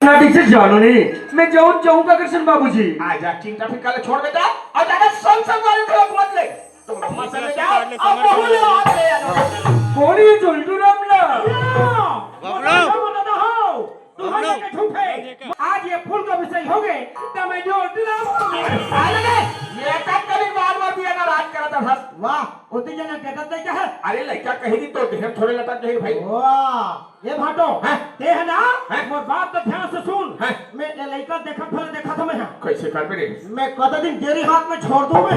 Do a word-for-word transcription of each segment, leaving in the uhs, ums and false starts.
ना ठीक से जानो नहीं, मैं जाऊं, जाऊं का करसन बाबूजी। आजा, चिंता फिकर ल छोड़ बेटा, अउ जाके संग संग वाले को मत ले। तुम लोग मत ले जाओ, अब बहू ले आ, ले आ। कौन ये जोल्टू राम ला? बबलू। बबलू, बबलू, हो। तू बबलू। हल्ला के झूठे। आज ये फूल का विषय हो गए, तो मैं जोल्टू राम। अरे, ये कब कभी बार बार भी नाराज करता था। वाह, ओती जना के तब क्या है? अरे, लड़का कहीं नहीं तो देह थोड़े लटक गए भाई। वाह। ए भाटो, हैं? ते है ना? हैं? मोर बात तो ध्यान से सुन। हैं? मैं ए लइका देखत भले देखत हमें हाँ। कैसे करबे रे? मैं कत दिन तेरी हाथ में छोड़ दूं मैं।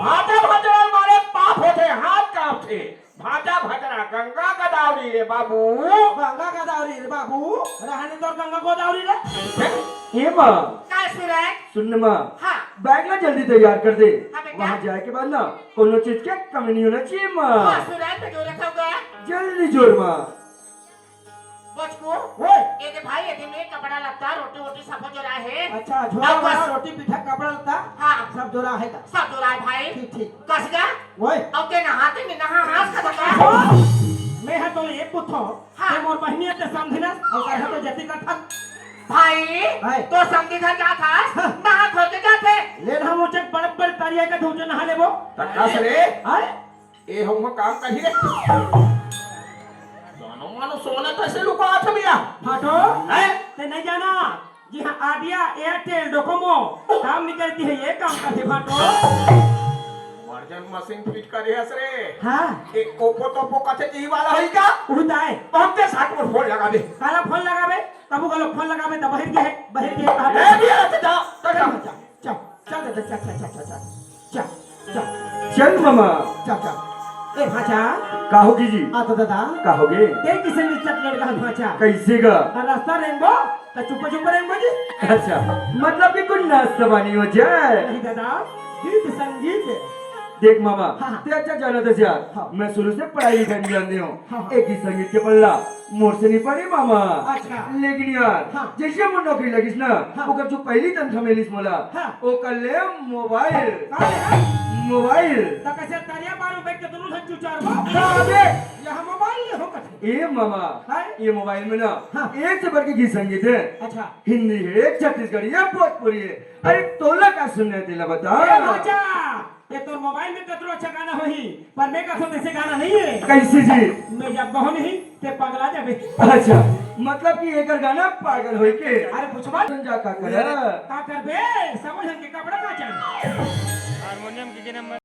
भाटा भजरल मारे पाप होथे, हाथ कांपथे। भाटा भजरा गंगा गोदावरी रे बाबू। गंगा गोदावरी रे बाबू। रहने तो गंगा गोदावरी रे। हैं? ए माँ। काय सुरत? सुन न माँ। हाँ। बैग ला जल्दी तैयार कर दे। हाँ बेटा। वहाँ जाए के बाद ना कोनो चीज के कमी नहीं होना चाहिए माँ। हाँ सुरत, तो जो रखा हुआ। जल्दी जोर माँ। बचकू, ओए। ए दे भाई, ए दे में कपड़ा लत्ता, रोटी वोटी सब जोरा है। अच्छा, झोरा अब बस। बड़ा, रोटी पीठा, कपड़ा लत्ता, हाँ। सब जोरा है का? सब जोरा है भाई। ठीक, ठीक। कस गा? ओए। अब ते नहाते नहीं, नहा हाथ का धोता। ओ, मैं हा तो ये पूछो, हाँ। ते मोर बहिनी ते समझी ना, और कहा तो जति का था। भाई, भाई। तो समझी घर जा था, हाँ। नहा धो के जाते। ले ना मुझे बड़ बड़ तरिया का धूचे नहा लेबो। तकास रे। आए? ए हम काम कही रे। जानो मानो सोना कैसे लुकात हे भैया? भाटो, हैं? ते नहीं जाना? जी हाँ, आइडिया, एयरटेल, डोकोमो, काम निकलती है, ये काम करते भाटो। वर्जन मशीन फिट करे हस रे। हाँ। ए ओप्पो तोप्पो कथे जी वाला होई का? उड़ता है। तो हम ते साथ में फोन लगाबे। काला फोन लगाबे? तबु गलो फोन लगाबे, तब बहिर के है, बहिर के है, कहाँ पे? ए भैया, अच्छा, जा, जा, जा। चल, चल, चल, चल, चल, चल, चल, चल। चल मामा। चल, चल। ए भांचा। का होगे जी? आ तो दादा। का होगे? देख किसे निचत लड़का भांचा। कैसे गा? आ रास्ता रेंगो, तो चुप चुप रेंगो जी। अच्छा, मतलब कि कुछ नाश्ता पानी हो जाए। नहीं दादा, गीत संगीत। देख मामा, हाँ, हाँ। ते अच्छा जाना था यार। हाँ। मैं शुरू से पढ़ाई लिखाई में ध्यान दे हूँ। हाँ, हाँ। एक ही संगीत के पल्ला मोर से नहीं पड़े मामा। अच्छा। लेकिन यार, हाँ। जैसे मोर नौकरी लगिस ना, हाँ। ओकर जो पहली तनख्वाह मिलिस मोला, हाँ। ओकर ले मोबाइल। का ले? मोबाइल। त कैसे तरिया पार में बैठ के दोनों झन चुचार बा? का बे? यहाँ मोबाइल ले हो कथे। ए मामा, हाँ? ये मोबाइल में ना, हाँ। एक से बढ़ के गीत संगीत है। अच्छा। हिंदी है, छत्तीसगढ़ी है, भोजपुरी है। अरे तोला का सुनना है तेला बता। ए भांचा, ये तोर मोबाइल में कतरो अच्छा गाना होही, पर मैं का सुनते से गाना नहीं है। कैसे जी? मैं जब कहूँ नहीं, ते पगला जाबे। अच्छा, मतलब कि एकर गाना पागल होई के। अरे पूछबा। सुन जा का कर। का करबे? समझ के कपड़ा का चाहिए। हारमोनियम के नंबर